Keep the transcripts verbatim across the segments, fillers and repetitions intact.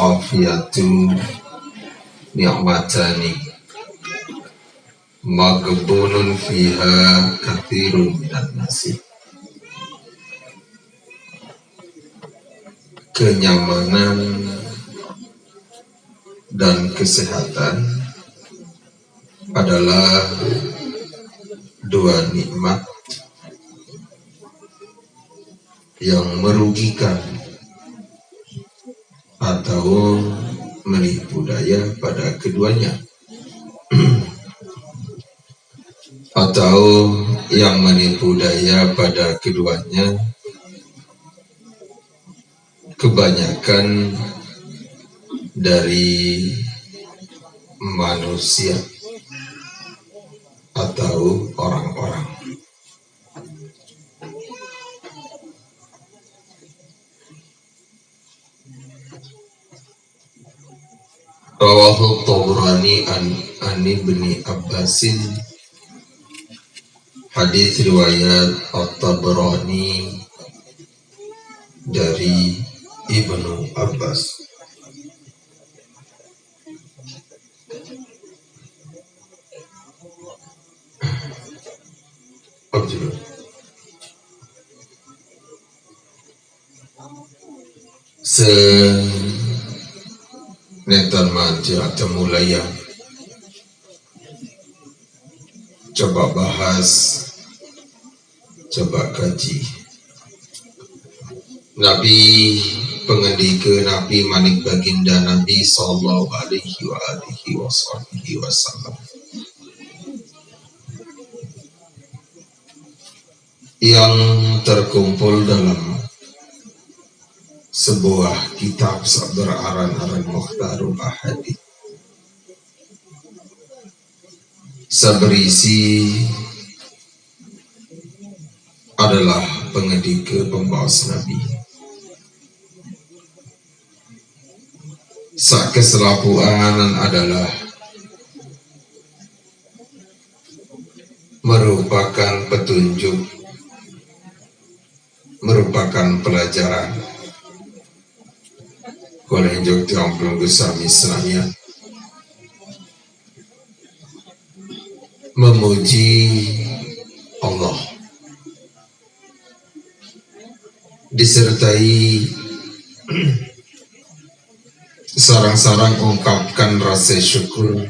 Afiyatu ni'matani maghbunun fiha katsirun minan nasi. Kenyamanan dan kesehatan adalah dua nikmat yang merugikan atau menipu daya pada keduanya. Atau yang menipu daya pada keduanya kebanyakan dari manusia atau orang-orang. Rawahu Tabrani an, an Ibni Abbasin. Hadis riwayat At-Tabrani dari Ibnu Abbas. Abdul. Se nenten manti atau mulai ya. Coba bahas, coba kaji. Nabi pengendika, Nabi manik baginda Nabi sallallahu alaihi wa alihi wa sahbihi wasallam. Yang terkumpul dalam sebuah kitab sa beraran-aran Mukhtarul Ahadith. Sa berisi adalah pengendika pembaos Nabi. Sa keselapuan adalah merupakan petunjuk, merupakan pelajaran. Koleh jog tiang pelungguh sami senamian memuji Allah, disertai sareng-sareng ungkapkan rasa syukur,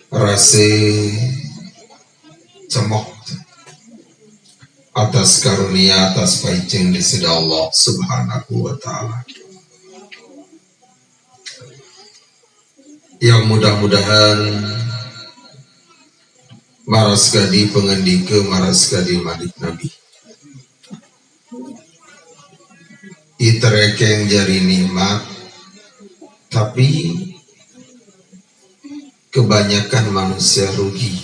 rasa cemoh atas karunia, atas paicen Disida Allah Subhanahu wa Ta'ala. Yang mudah-mudahan maras kadi pengendika, maras kadi manik Nabi. Iterekeng jari nikmat, tapi kebanyakan manusia rugi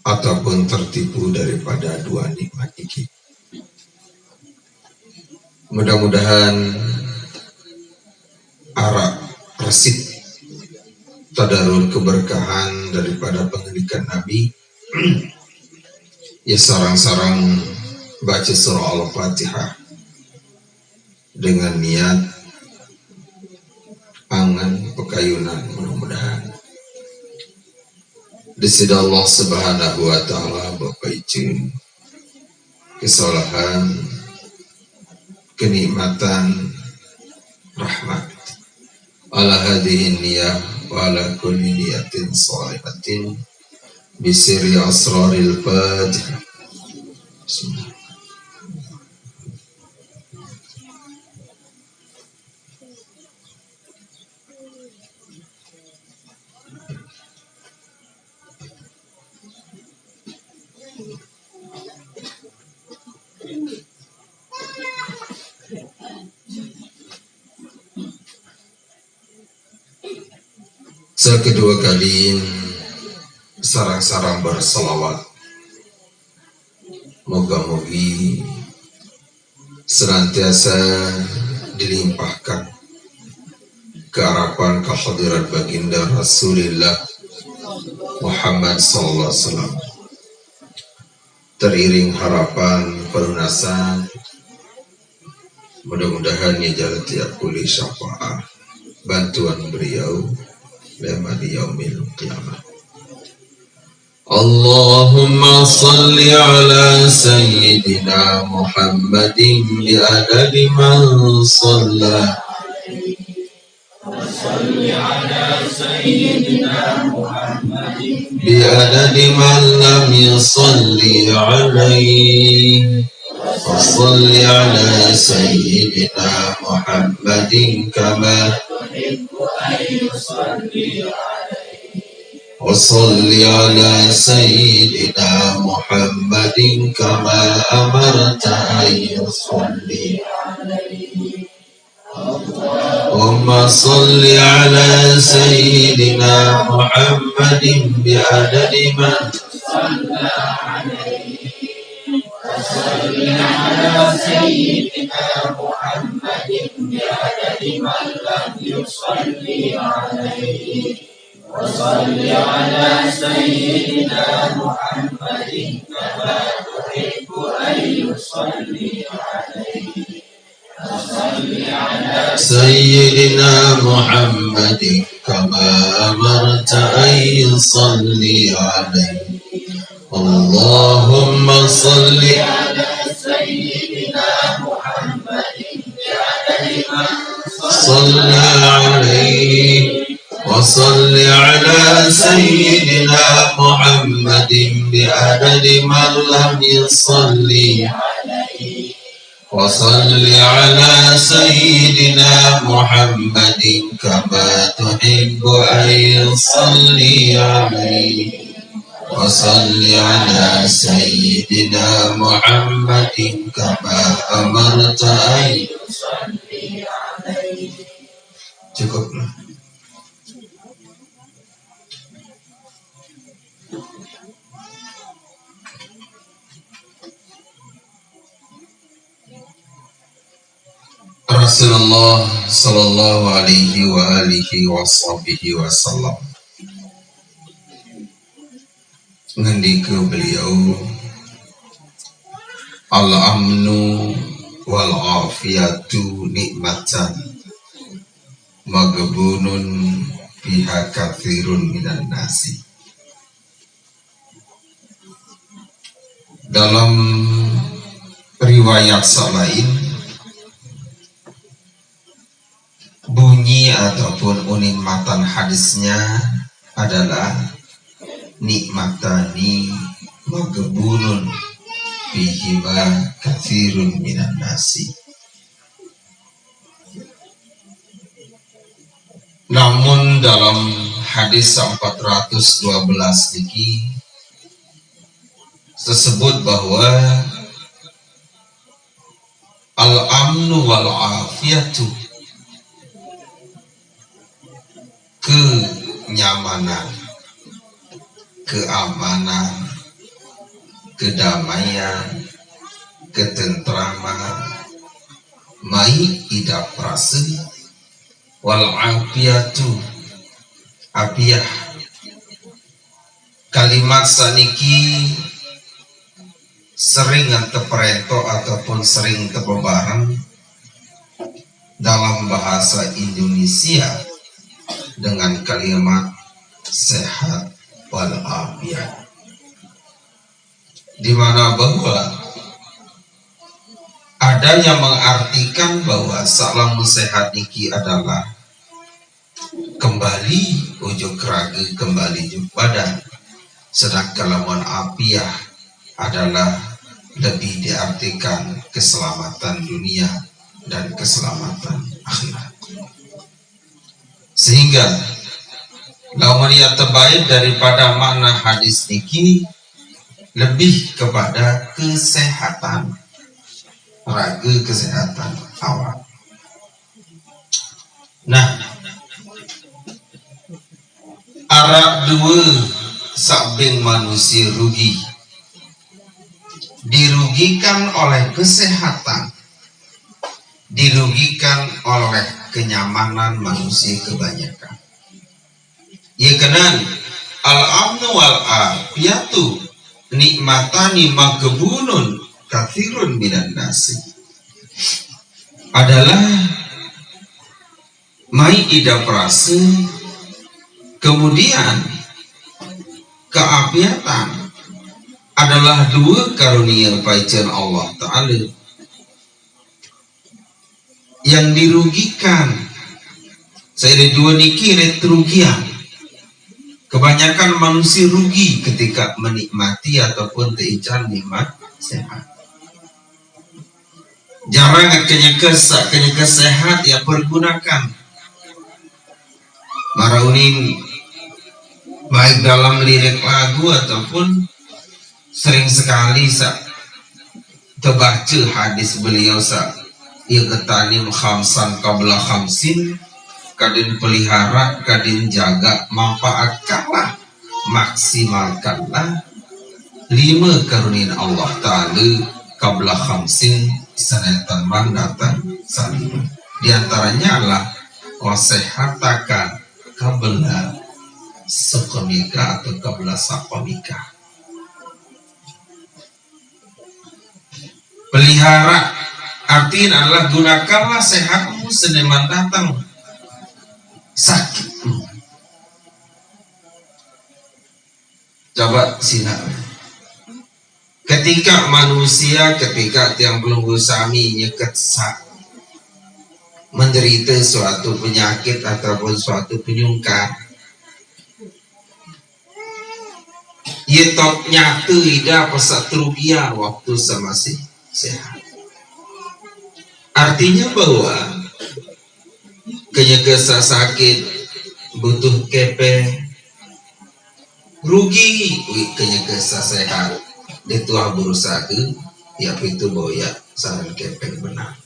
ataupun tertipu daripada dua nikmat iki. Mudah-mudahan arak resit tadarur keberkahan daripada pengendikan Nabi. Ya, sareng-sareng baca surah Al-Fatihah dengan niat angan pakayunan, mudah-mudahan Disida Allah Subhanahu wa Ta'ala bapaicen kesalahan, kenikmatan, rahmat. Ala hadhihi niyah wa ala kulli niyatin shalihatin bisirri asraril Fatihah. Bismillah. Sa kedua kali, sareng-sareng berselawat. Moga-mogi senantiasa dilimpahkan keharapan kehadirat baginda Rasulillah Muhammad sallallahu alaihi wasallam. Teriring harapan pelunasan Mudah-mudahan ngijalan tiap kuli syafaat bantuan beliau lema di yaumil qiyamah. Allahumma salli ala sayyidina Muhammadin bi adadi man salla. وصل على سيدنا محمد بعدد من لم يصل عليه. وصل على سيدنا محمد كما تحب أن يصلي عليه. وصل على سيدنا محمد كما أمرت أن يصلي عليه. اللهم صل على سيدنا محمد بعدد من صلى عليه. وصل على سيدنا محمد بعدد من لم يصل عليه. وصل على سيدنا محمد كما تحب أن يصلي عليه. وصل على سيدنا محمد كما أمرت أن يصلي عليه. اللهم صل على سيدنا محمد بعدد من صلى عليه. وصل على سيدنا محمد بعدد من لم يصل عليه. وصل على سيدنا محمد كما تحب أن يصلي عليه. وصل على سيدنا محمد كما أمرت أن يصلي عليه. Cukuplah. Rasulullah sallallahu alaihi wa alihi wa sahbihi wasallam, ngendika beliau, "Al-amnu wal afiyatu nikmatan maghbunun biha katsirun minan nasi." Dalam riwayat selain, bunyi ataupun uning matan hadisnya adalah nikmatani maghbunun bihima katsirun minan nasi. Namun dalam hadis empat ratus dua belas niki tersebut bahwa al-amnu wal afiyatu, kenyamanan, keamanan, kedamaian, ketentraman, mai idap rasa, wal afiyatu, afiyah. Kalimat saniki sering teperento ataupun sering tepebareng dalam bahasa Indonesia dengan kalimat sehat wal afiat, di mana bahwa ada yang mengartikan bahwa saklamun sehat niki adalah kembali ujuk raga, kembali ujuk badan. Sedangkan lamun afiah adalah lebih diartikan keselamatan dunia dan keselamatan akhirat. Sehingga lamun ia terbaik daripada makna hadis niki lebih kepada kesehatan raga, kesehatan awak. Nah, araq dua sabing manusia rugi. Dirugikan oleh kesehatan, dirugikan oleh kenyamanan manusia kebanyakan. Ia kenan al-amnu wal afiyatu nikmatani maghbunun katsirun minan nasi. adalah mai ida perasa, kemudian keapiatan adalah dua karunia paican Allah Ta'ala. Yang dirugikan, saya ada dua niki kerugian. Kebanyakan manusia rugi ketika menikmati ataupun teican nikmat sehat. Jarang kenyekes, kenyekes sehat ia pergunakan. Marauning baik dalam lirik lagu ataupun sering sekali sa terbaca hadis beliau sa, "Iqtanim khamsan qabla khamsin," kadin pelihara, kadin jaga, manfaatkanlah, maksimalkanlah lima karunia Allah Ta'ala qabla khamsin, sanatan datang salima. Di antaranya adalah wasehataka qabla suqmika atau qabla saqmika. Pelihara, artinya adalah gunakanlah sehatmu sanaman datang sakitmu. Coba sinak. Ketika manusia, ketika tiang pelungguh sami nyeketsa menderita suatu penyakit ataupun suatu penyungkar, ia top nyata ida pasal kerugian waktu semasih sehat. Artinya bahwa kenyekesa sakit butuh kepeng, rugi wi kenyekesa sehat. Dia tuah berusaha, ya itu bahwa ya saran kepeng benar.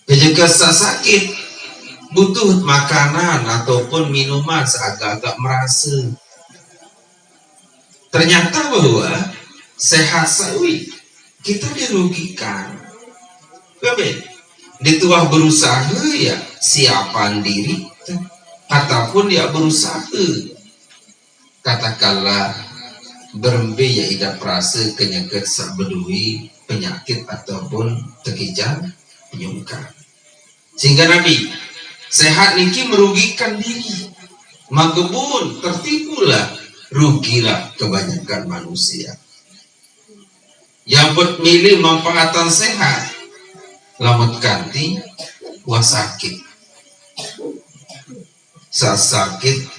Kenyekesa sakit butuh makanan ataupun minuman seagak-agak merasa. Ternyata bahwa sehat sawi kita dirugikan. Kami dituah berusaha ya siapan diri ataupun ya berusaha, katakanlah, berembe ya ida perasa kenyeket sak bedui penyakit ataupun tekican penyungkar. Sehingga Nabi, sehat niki merugikan diri. Magebun, tertipulah, rugilah kebanyakan manusia. Yang buat milih manfaatan sehat, lamat kanti, wah sakit. Sa sakit,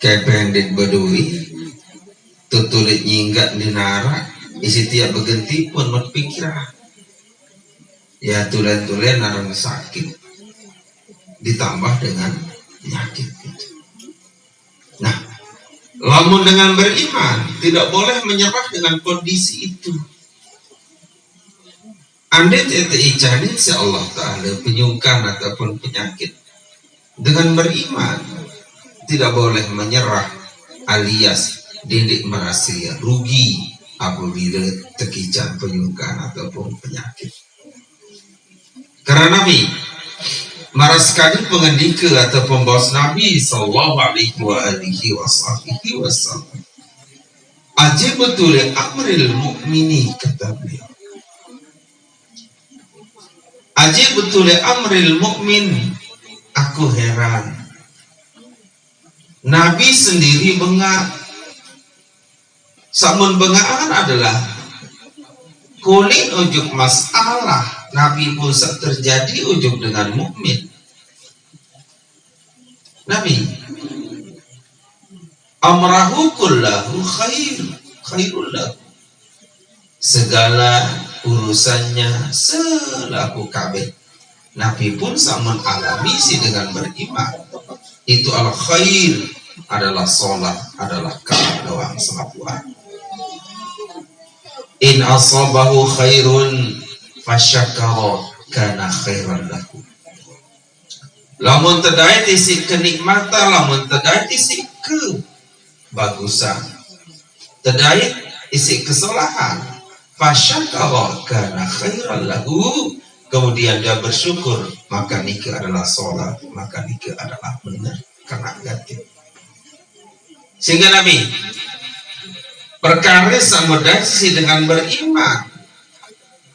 kepeng dik bedui, tutulit nyinggat di nara, isi tiap begenti pun mat pikiran. Ya, tulen-tulen narang sakit ditambah dengan penyakit. Nah, lamun dengan beriman, tidak boleh menyerah dengan kondisi itu. Andai tete icanin si Allah Ta'ala penyungkan ataupun penyakit, dengan beriman tidak boleh menyerah alias didik merasa rugi apabila tekican penyungkan ataupun penyakit. Karena Nabi maras kali pengendika atau pembos Nabi sallallahu alaihi wa alihi wa sahbihi wasallam. Ajibtu li amril mu'mini, kata beliau. Ajibtu li amril mu'min, aku heran. Nabi sendiri bengak. Samun bengakan adalah kulit ujuk masalah Nabi pun sak terjadi ujuk dengan mukmin. Nabi amrahu kullahu khair, khairul lahu. Segala urusannya selaku kabeh. Nabi pun samun alami si dengan beriman. Itu al khair adalah sholat, adalah kalah doang selapuan. In asabahu khairun fasyakara kana khairan lahu. Lamun tedait isi kenikmatan, lamun tedait isi kebagusan, tedait isi kesalahan, fasyakara kana khairan lahu, kemudian dia bersyukur, maka nika adalah sholat, maka nika adalah benar kena ganti. Sehingga Nabi perkara samudasi dengan beriman,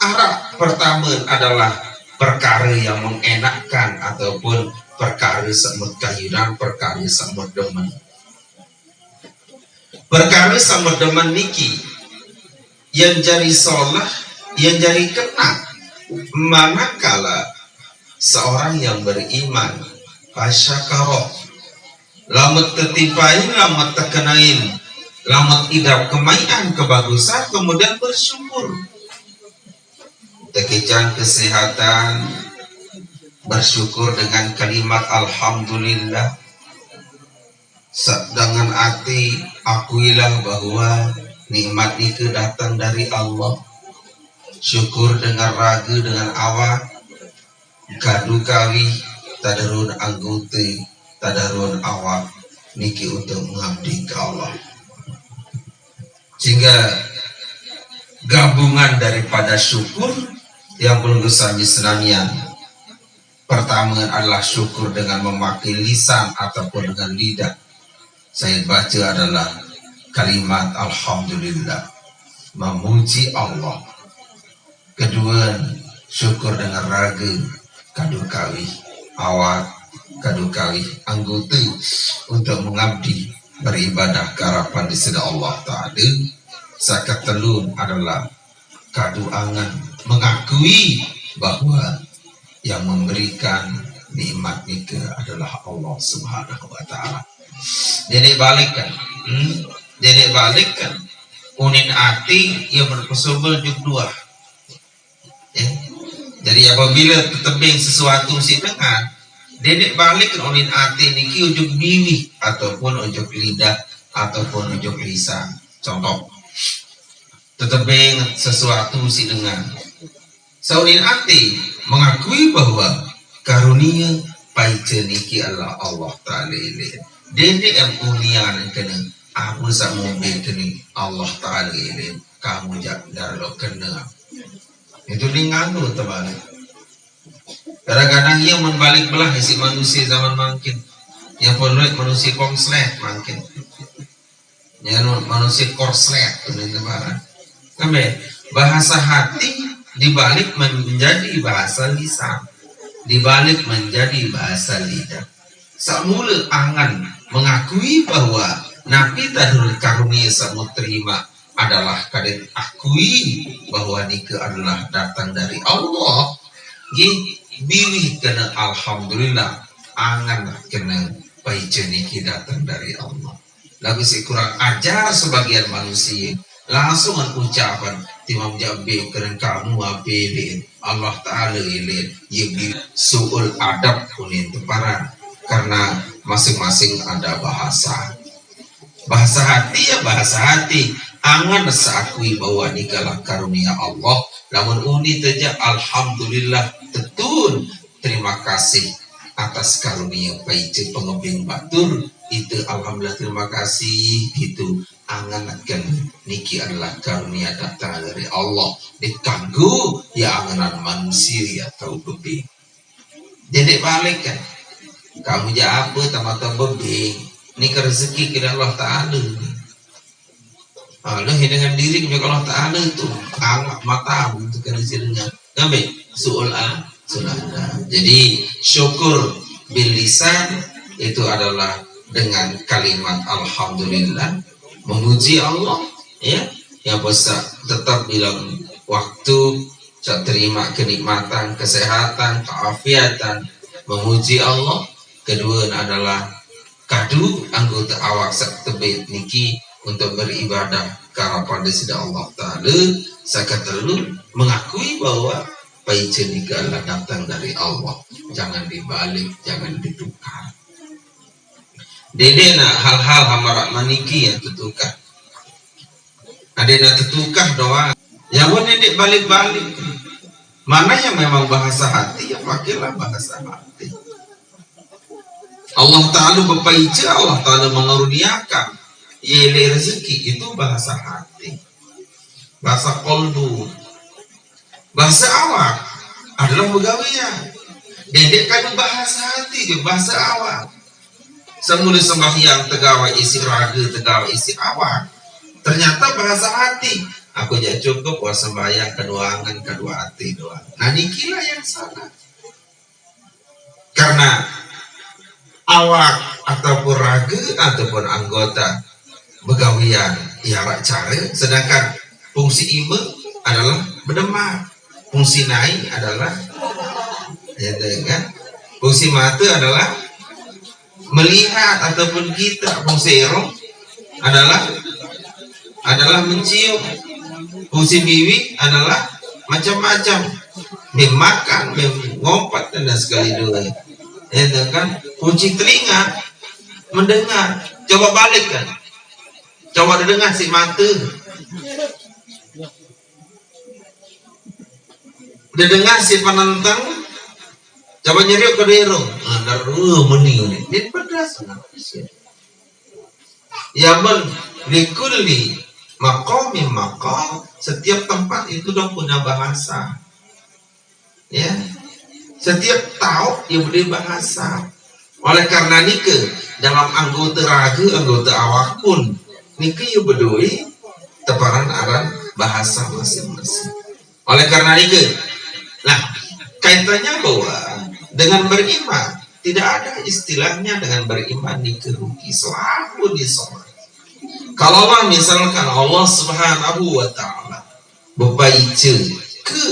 Arah pertama adalah perkara yang mengenakkan ataupun perkara semut kayunan, perkara semut demen. Perkara semut demen niki yang jadi solah, yang jadi kena manakala seorang yang beriman, fasyakara, lamun tetimpain, lamun tekenain, lamun idap kemaian, kebagusan, kemudian bersyukur. Tekijang kesehatan, bersyukur dengan kalimat alhamdulillah. Sa-, dengan hati akuilah bahwa nikmat itu datang dari Allah. Syukur dengan raga, dengan awak, kadu kawih, tadarun anggota, tadarun awak niki untuk mengabdi ke Allah. Sehingga gabungan daripada syukur yang perlu sami senamian. Pertama adalah syukur dengan memakai lisan ataupun dengan lidah. Saya baca adalah kalimat alhamdulillah, memuji Allah. Kedua, syukur dengan raga, kadu kawih awak, kadu kawih anggota untuk mengabdi, beribadah ke hadapan di sida Allah Ta'ala. Sakatelun adalah kadu angan, mengakui bahwa yang memberikan nikmat nika adalah Allah Subhanahu wa Ta'ala. Dedek balik kan? Hmm? Dedek balik kan? Unin ati ia berpesobel juk dua. Ya. Jadi apabila tetebing sesuatu si dengan, dedek balik kan unin ati niki ujuk biwih ataupun ujuk lidah ataupun ujuk lisan. Contoh, tetebing sesuatu si dengan. Saunin ati mengakui bahwa karunia paica niki adalah Allah Ta'ala ilin. Dedek yang unian kena apa sak mobil kena Allah Ta'ala ilin. Kamu jak darlo kena. Itu dia nganggur terbalik. Kadang-kadang ia membalik belah isi manusia zaman mangkin. Yang penulis manusia korslet mangkin. Yang manusia korslet tu ni teman. Sampai bahasa hati dibalik menjadi bahasa lisan, dibalik menjadi bahasa lidah. Semula angan mengakui bahwa napi tadarun karunia semua terima adalah kadin akui bahwa nika adalah datang dari Allah. Nggih, biwih kena alhamdulillah, angan kena paica niki datang dari Allah. Lagu si kurang ajar sebagian manusia langsung ucapan timam jabe keren kamu apa ilin Allah Ta'ala ilin ya bi suul adab kunin teparan karena masing-masing ada bahasa. Bahasa hati ya bahasa hati. Angan seakui bahwa nikalah karunia Allah. Lamun uni teja alhamdulillah tetun terima kasih atas karunia paice pengebing batur itu alhamdulillah terima kasih gitu. Anganaken niki adalah karunia datang dari Allah dikanggo ya anganan manusia atau bebing. Dedek balik kan kamu ja apa tamata bebing ni rezeki kena Allah Ta'ala. Nah, dengan diri kepada Allah Ta'ala itu anak mata itu kena sirnya. Ngambil suul a suul ada. Jadi syukur bil lisan itu adalah dengan kalimat alhamdulillah, memuji Allah, ya, yang bisa tetap bilang waktu saya terima kenikmatan, kesehatan, keafiatan, memuji Allah. Kedua adalah kadu anggota awak sak tebet niki untuk beribadah karena pada sida Allah Ta'ala. Saya kata dulu mengakui bahwa paice nika adalah datang dari Allah. Jangan dibalik, jangan ditukar. Dede nak hal-hal hamarak maniki yang tertukar. Ada nak tertukar doang. Yang pun dede balik-balik. Mana yang memang bahasa hati, ya pakailah bahasa hati. Allah Ta'ala berpaica, Allah Ta'ala mengaruniakan. Yele rezeki, itu bahasa hati. Bahasa kolbu. Bahasa awak adalah begawian. Dedek kadu bahasa hati ke bahasa awak. Semula sembahyang tegawa isi raga, tegawa isi awak. Ternyata bahasa hati. Aku jak cukup wah sembahyang kedua angen, kedua hati doang. Nah, nikilah yang salah. Karena awak ataupun raga ataupun anggota begawian ya rak cara, sedangkan fungsi ime adalah berdemak, fungsi nai adalah, ya kan, fungsi mata adalah melihat ataupun kita, fungsi irung adalah adalah mencium, fungsi biwi adalah macam-macam, memakan, mengompat dan sekali dua. Ya kan? Fungsi telinga mendengar. Coba balikkan. Coba didengar si mata. Didengar si penenteng. Coba nyeriuk ke irung. Nah, daru meni ni. Dia pedas. Nah, ya men, likulli maqamin maqal, setiap tempat itu dong punya bahasa. Ya. Setiap taob yang beri bahasa. Oleh karena nika, dalam anggota raga, anggota awak pun, nika ya bedoi teparan aran bahasa masing-masing. Oleh karena nika, nah, kaitannya bahwa dengan beriman, tidak ada istilahnya dengan beriman nika rugi selalu di sholat. Kalau Allah, misalkan Allah Subhanahu wa Ta'ala bepaica ke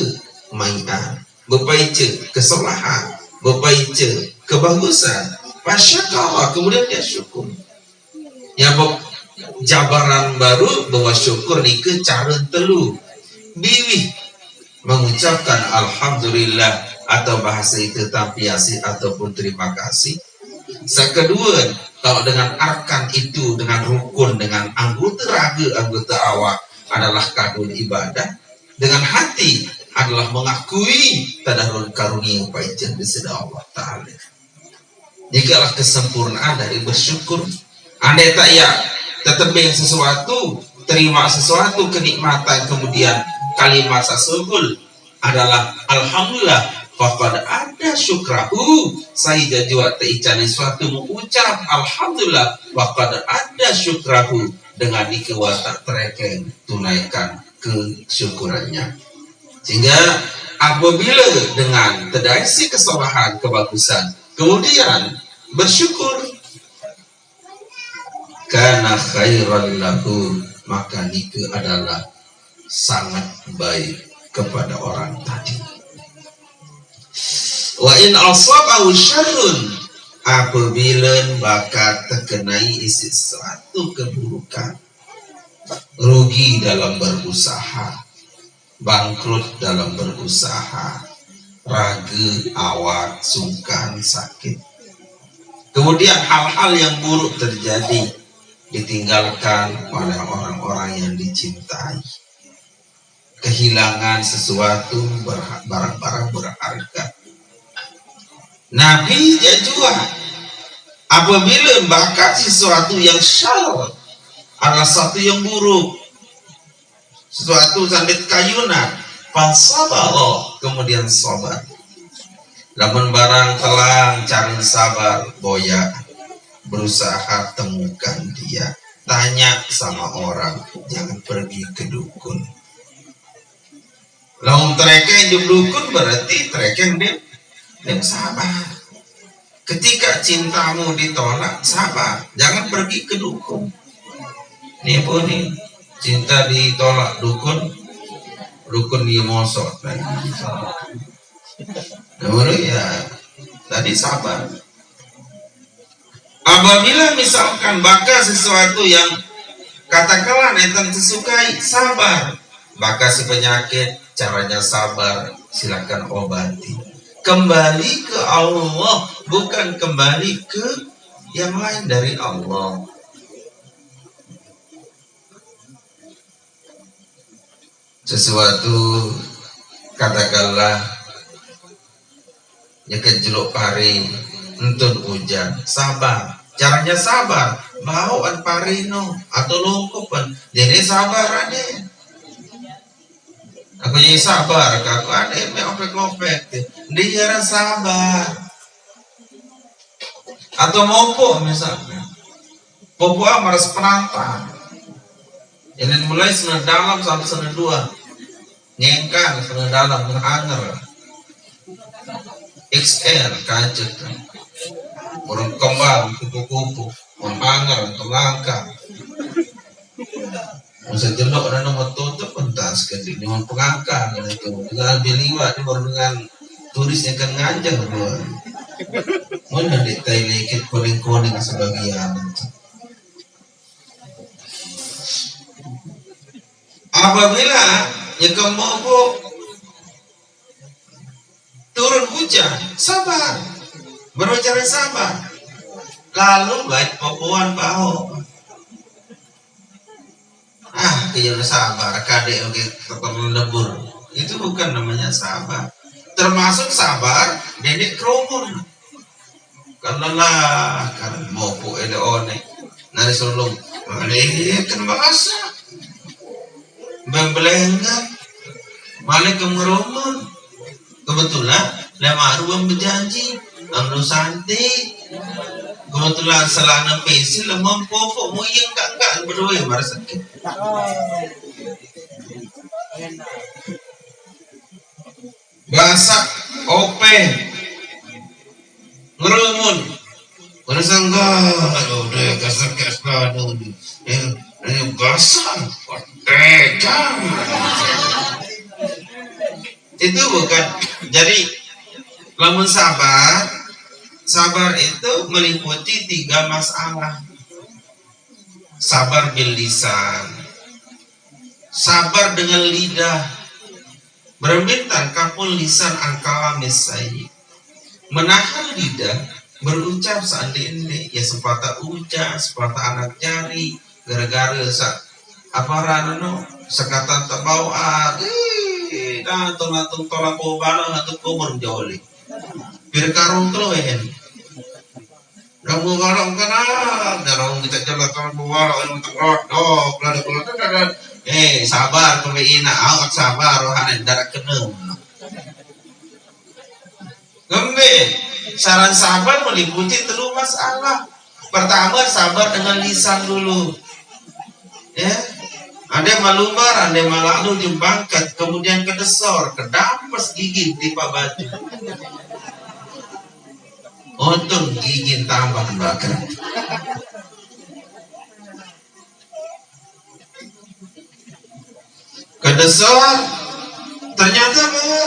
maian, bepaica kesalahan, bepaica kebagusan, fasyakara, kemudian dia syukur. Ya, jabaran baru bahwa syukur nika cara telu. Biwi mengucapkan alhamdulillah atau bahasa itu tampiasi ataupun terima kasih. Sekedua, kalau dengan arkan itu, dengan rukun, dengan anggota raga, anggota awak adalah kadun ibadah, dengan hati adalah mengakui tadahun karunia paican di sida Allah Ta'ala. Ikalah kesempurnaan dari bersyukur. Andai tak ya, tetebeng sesuatu, terima sesuatu kenikmatan, kemudian kalimat sasungguh adalah alhamdulillah, faqad ada syukrahu, saya jua teican sesuatu mengucap alhamdulillah, faqad ada syukrahu, dengan nika watak terekeng tunaikan kesyukurannya. Sehingga apabila dengan terdai si kesalahan, kebagusan, kemudian bersyukur, kana khairan lahu, maka nika adalah sangat baik kepada orang tadi. Wa in asabahu syarrun, apabila baka terkenai isi satu keburukan, rugi dalam berusaha, bangkrut dalam berusaha, raga, awak, sungkan, sakit. Kemudian hal-hal yang buruk terjadi, ditinggalkan oleh orang-orang yang dicintai. Kehilangan sesuatu berha-, barang-barang berharga. Nabi jua, apabila baka sesuatu yang syar adalah sesuatu yang buruk, sesuatu sandit kayunan, fasabara, kemudian sabar. Lamun barang telang, cara sabar, boya, berusaha temukan dia, tanya sama orang, jangan pergi ke dukun. Lamun terekeng di dukun berarti terekeng dia, dia sabar. Ketika cintamu ditolak, sabar, jangan pergi ke dukun. Nih pun nih, cinta ditolak dukun, dukun dia mosok. Nah, ya, tadi sabar. Apabila misalkan baka sesuatu yang katakanlah nenten sesukai, sabar. Baka si penyakit, caranya sabar, silakan obati. Kembali ke Allah, bukan kembali ke yang lain dari Allah. Sesuatu, katakanlah, nyeken jeluk pari, entun ujan, sabar. Caranya sabar, bauan pari no, atau lungkupan. Jadi sabar aja. Aku jadi sabar, aku ada yang opek-opek. Dia sabar. Atau mopok misalnya. Popok maras penantang. Ini mulai sene dalam sampai sene dua. Ngengkang sene dalam, menghanger. X L, kancet. Orang kembang, kupu-kupu. Menghanger, untuk langkah. Masa jelok ada nomor tutup, pentas ke di dengan pengangkang, itu. Dengan biliwat, dia baru dengan turis yang kan nganjeng, dua. Mana di Thailand, kuning-kuning sebagian. Apabila nyekemoko turun hujan, sabar. Berbicara sabar. Lalu baik papuan baho. Ah, iya sabar, kadek oke, keperluan lebur. Itu bukan namanya sabar. Termasuk sabar, dedek kerumun. Kan lelah, kan mopuk ele one. Nari sulung. Malikan bahasa. Bembelengan. Malikan ngerumun. Kebetulan, lama aru berjanji. Amlu santi. Kebetulan selana pesil, lemah popok, muyeng kak-kak, berdua marah sakit. Gasak, ope, ngerumun. Udah sangka, aduh, udah gasak, gasak, aduh, ini, ini gasak, tega. Itu bukan. Jadi, lamun sabar, sabar itu meliputi tiga masalah. Sabar bil lisan, sabar dengan lidah, berembitan kapun lisan angkala mesai. Menahan lidah, berucap seandainya, ya, sepatah ucap, sepatah anak jari, gara-gara sa apa rana no, sekatan tebau, ah, eh, dah, tolong, tolong, tolong, kau bala, atau kau berjolek. Pir karung telo, eh. Kamu kalau kena, darong kita jalan kalau bawa, yang untuk rodok, lada kalau ada. Eh, sabar, kami ina, awak sabar, rohani, darah kena. Ngembe, saran sabar meliputi telu masalah. Pertama, sabar dengan lisan dulu. Ya, ada malumbar, ada malalu jembangkat, kemudian kedesor, kedampes gigi tipa baju. Untung gigi tambah bakar. Kedesor, ternyata bahwa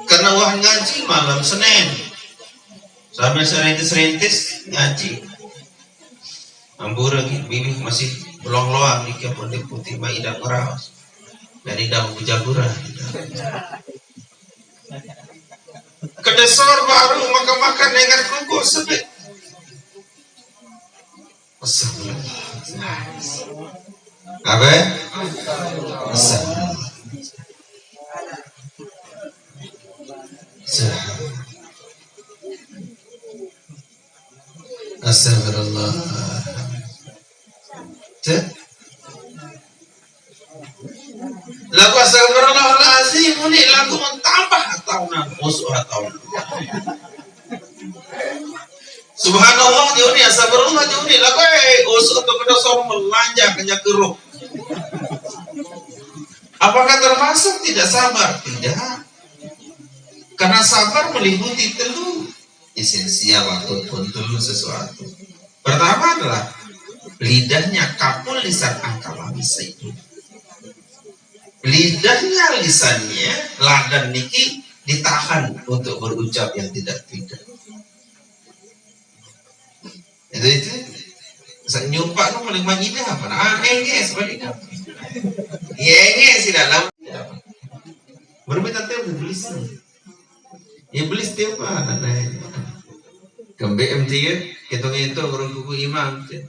karena wah ngaji malam Senin. Sampai serintis-serintis ngaji. Ambur lagi, bibih masih belong-loang di kebun di putih, mah idang ngeraos. Dan idang bujabura. Kedesor baru makan-makan dengan kerupuk sebit. Astagfirullah. Apa? Astagfirullah. Astagfirullah. Astagfirullah. Cek. Lagu astagfirullahalazim ini lagu mentambah tahunan, musuh tahunan. Subhanallah, jauh ni, astagfirullah, jauh ni. Lagu, eh, usuk tu kena suruh melanja kena keruk. Apakah termasuk tidak sabar? Tidak. Karena sabar meliputi telu esensial ataupun telu sesuatu. Pertama adalah lidahnya kapul lisan angkala mesai. Lidahnya, lisannya, ladan niki ditahan untuk berucap yang tidak-tidak. Itu, itu. Sa nyumpak tu paling mangidah apa? Ah, enges, paling apa? Ya, enges, tidak tahu. Berapa tante iblis tu? Iblis tiap apa? Kembe M T ya, kita ngitung orang kuku imam tu.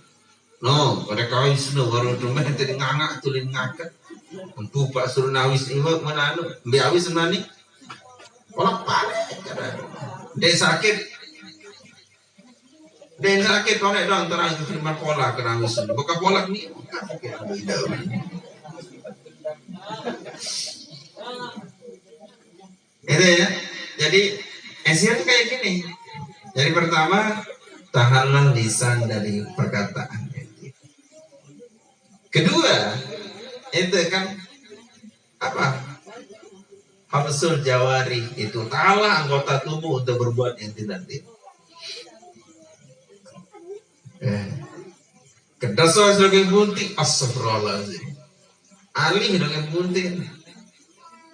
No, pada kawis no, baru tu meh tadi ngangak, tulin ngakak. Empu pak suruh nawis imam, mana anu? Mbe awis mana ni? Polak pale, kata. Dek sakit. Dek sakit, konek dong, terang ke firman polak, kena awis. Bukan polak ni. Itu ya. Jadi, esensial kayak gini. Jadi pertama, tahanlah lisan dari perkataan. Kedua, itu kan apa? Habsul jawari itu, tahan anggota tubuh untuk berbuat yang tidak-tidak. Eh. Kedasa sebagai bunting, astagfirullahaladzim. Alih dengan bunting.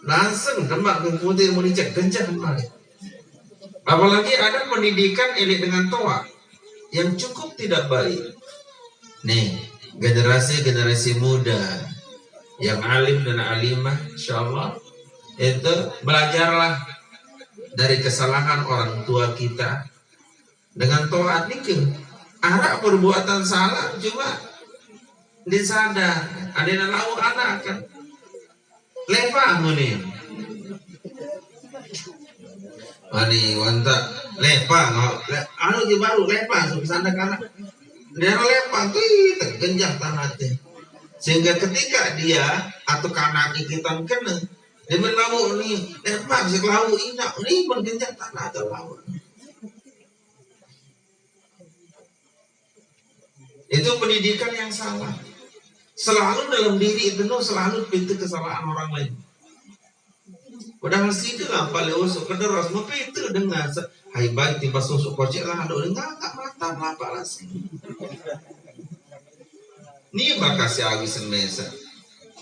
Langsung demak ke bunting, mau dicek, genjah kembali. Apalagi ada pendidikan elit dengan toa yang cukup tidak baik. Nih, generasi-generasi muda yang alim dan alimah, insya Allah, itu belajarlah dari kesalahan orang tua kita. Dengan toat niki, arak perbuatan salah cuma disadar. Ada yang lauk anak kan. Lepa ngene. Ani wanta lepa, le, anu je baru lepa, sampai sana kanak. Dia lepa tuh, ih, tergenjak tanah teh. Sehingga ketika dia atau kanak kita kena, dia berlauk nih, lepa, bisa lauk indak, ini pun genjak tanah atau lauk. Itu pendidikan yang salah. Selalu dalam diri itu, no, selalu pintu kesalahan orang lain. Padahal sida lah paling usuk kederas, mau pintu dengan se-, hai baik tiba susuk kocek lah, ada orang nggak mata melapa lah sih. Ni bakasi awis semesa.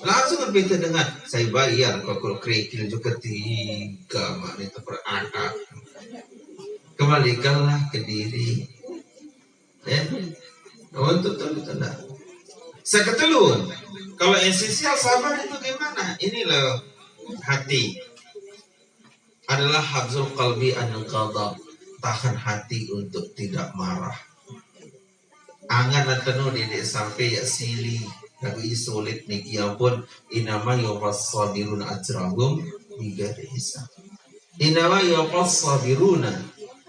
Langsung pintu dengan, saya bayar kokol kerikil juga tiga, mak ni terperangkap. Kembalikanlah ke diri. Ya. Untuk tu, betul tak? Seketelun, kalau esensial sabar itu gimana? Ini loh, hati. Adalah habsul qalbi anil ghadab. Tahan hati untuk tidak marah. Angan atenu didik sampai ya sili. Tapi sulit niki ampun. Inama yuwaffas sabirun ajrahum bighairi hisab. Inama yuwaffas sabiruna,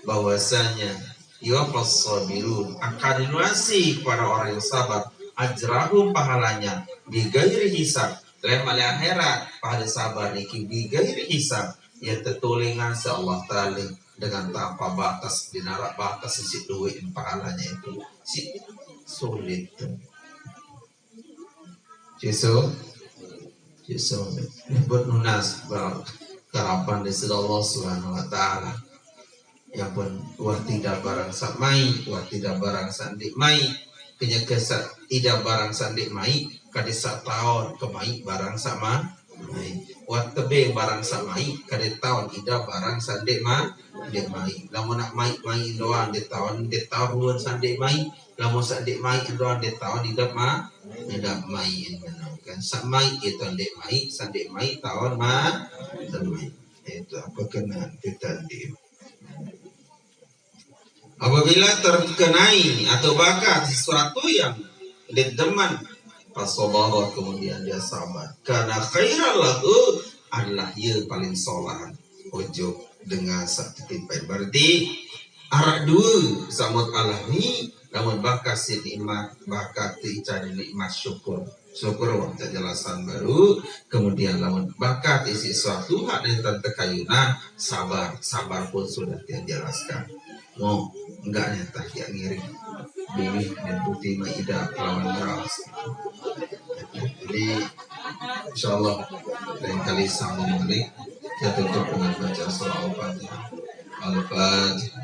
bahwasanya yuwaffas sabirun, akan dilunasi kepada orang yang sabar, ajrahum, pahalanya, bighairi hisab, lem ale akhirat, pahala sabar niki bighairi hisab, yang tertulingan se Allah Ta'ala dengan tanpa batas, di narak batas sisi duit pahalanya itu. Si sulit tu. Ciso, ciso. Buat nunas ba karapan di sida Allah Subhanahu wa Ta'ala. Ya pun, wah tidak barang sa mai, wah tidak barang sa ndik mai. Kenya ke sa tidak barang sa ndik mai, kade sa taon ke mai barang sa ma-, mai. Wah tebe barang sa mai, kade taon ida barang sa ndik ma-, ndik mai. Lamun nak mai, mai doang, ndik taon, ndik taon ruan sa ndik mai. Lamun sa ndik mai, doang ndik taon idap ma-, idap mai, kan. Sa mai itu ndik mai, sa ndik mai taon ma-, taon mai. Itu apa kena kita ndik. Apabila terkenai atau baka sesuatu yang ndik demen, fasabara, kemudian dia sabar. Kana khairan lahu, adalah ia paling solah. Ujuk dengan satu tipai. Berarti arak dua, samut alami, lamun baka si nikmat, baka ti cari nikmat syukur. Syukur wak tak jelasan baru. Kemudian lamun baka ti isi suatu hak yang tante kayunan, sabar. Sabar pun sudah dia jelaskan. Mau enggak nyata dia ngiring. Bibi dan putih maida lawan ngeras. Jadi, insyaallah, lain kali sambung balik. Kita tutup dengan baca surah Al-Fatihah. Al-Fatihah.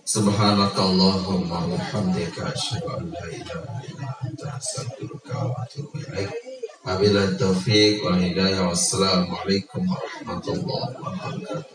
Subhanakallahumma wa bihamdika, asyhadu an la ilaha illa anta, astaghfiruka wa atubu ilaik. Wabillahi taufiq wal hidayah. Wassalamualaikum warahmatullahi wabarakatuh.